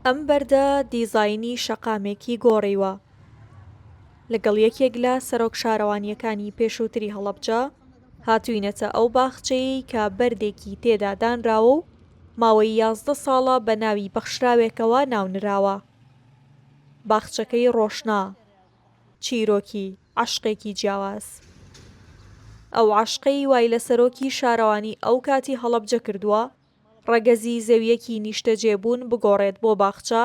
ئەم بەردە دیزاینی شەقامێکی گۆڕیوە. لەگەڵ یەکێک لە سەرۆک شارەوانییەکانی پێشووتری هەڵەبجە هاتووینەتە ئەو باخچەیەی کە بەردێکی تێدا دانراوە و ماوەی 11 ساڵە بە ناوی بەخشراوێکەوە ناونراوە. باخچەکەی ڕۆشنا. چیرۆکی عەشقێکی جیاواز. ئەو عەشقەی وای لە سەرۆکی شارەوانی ئەو کاتی هەڵەبجە کردووە ڕەگەزی زەوییەکی نیشتەجێبوون بگۆڕێت بۆ باخچە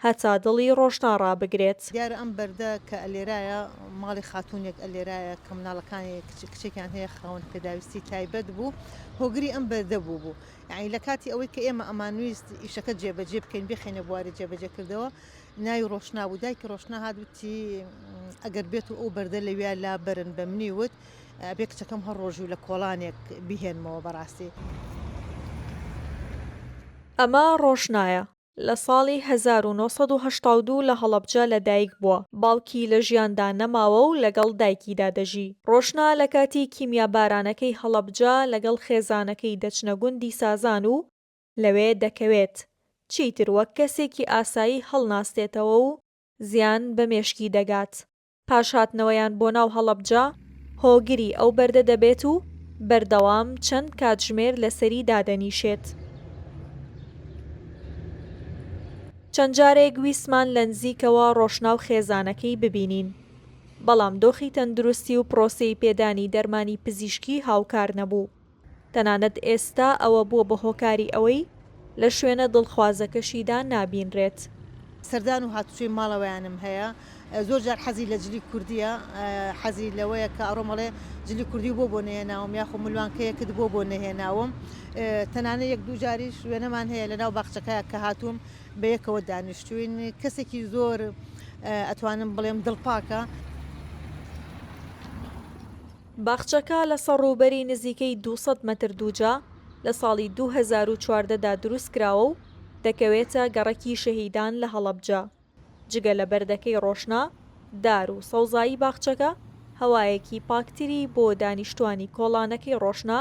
هەتا دڵی ڕۆشنا ڕابگرێت. دیارە ئەم بەردە کە ئەلێرایە ماڵی خاتوونێک ئەلێرایە کە مناڵەکانی کچ کچێکیان هەیە خاوەن پێداویستی تایبەت بوو هۆگری ئەم بەردە بوو بوو یانی لە کاتی ئەوەی کە ئێمە ئەمانویست ئیشەکە جێبەجێ بکەین بخەینە بواری جێبەجێ کردەوە ناوی ڕۆشنا بوو دایکی ڕۆشنا هات وتی ئەگەر بێت و ئەو بەردە لەویا لا بەرن بە منی وت ئەبێ کچەکەم هەر ڕۆژی و لە کۆڵانێک بیهێنمەوە بەڕاستی. ئەمە ڕۆشنایە، لە ساڵی 1982 لە هەڵەبجە لە دایک بووە، باوکی لە ژیاندا نەماوە و لەگەڵ دایکیدا دەژی. ڕۆشنا لە کاتی کیمیابارانەکەی هەڵەبجە لەگەڵ خێزانەکەی دەچنە گوندی سازان و لەوێ دەکەوێت، چیتر وەک کەسێکی ئاسایی هەڵناستێتەوە و زیان بە مێشکی دەگات. پاش هاتنەوەیان بۆ ناو هەڵەبجە، هۆگری ئەو بەردە دەبێت و بەردەوام چەند کاتژمێر لەسەری دادەنیشێت. چەند جارێک ویستمان لەنزیکەوە ڕۆشنا و خێزانەکەی ببینین، بەڵام دۆخی تەندروستی و پرۆسەی پێدانی دەرمانی پزیشکی هاوکار نەبوو. تەنانەت ئێستا ئەوە بووە بە هۆکاری ئەوەی لە شوێنە دڵخوازەکەشیدا نابینرێت. سەردان و هاتوچۆی ماڵەوەیانم هەیە، زۆر جار حەزی لە جلی کوردییە، حەزی لەوەیە کە ئەڕۆم ئەڵێ جلی کوردی بۆ بۆ نەهێناوم یاخۆ ملوانکەیەکت بۆ بۆ نەهێناوم، تەنانەت یەک دوو جاریش وێنەمان هەیە لەناو باخچەکە کە هاتووم بەیەکەوە دانیشتووین، کەسێکی زۆر ئەتوانم بڵێم دڵپاکە. باخچەکە لەسەر ڕووبەری نزیکەی 200 مەتر دووجا لە ساڵی 2014 دا دروستکراوە و دەکەوێتە گەڕەکی شەهیدان لە هەڵەبجە. جگە لە بەردەکەی ڕۆشنا، دار و سەوزایی باخچەکە هەوایەکی پاکتری بۆ دانیشتوانی کۆڵانەکەی ڕۆشنا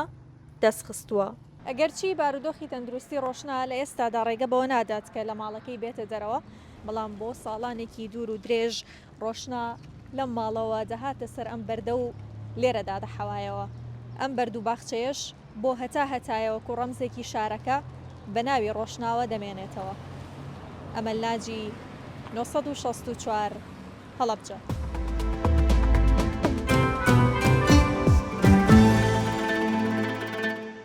دەستخستووە. ئەگەرچی بارودۆخی تەندروستی ڕۆشنا لە ئێستادا ڕێگە بەوە نادات کە لە ماڵەکەی بێتە دەرەوە، بەڵام بۆ ساڵانێکی دوور و درێژ ڕۆشنا لەم ماڵەوە دەهاتە سەر ئەم بەردە و لێرەدا دەحەوایەوە. ئەم بەرد و باخچەیەش بۆ هەتا هەتایە وەکو ڕەمزێکی شارەکە بە ناوی ڕۆشناوە دەمێنێتەوە. ئەمەل ناجی، 964، هەڵەبجە.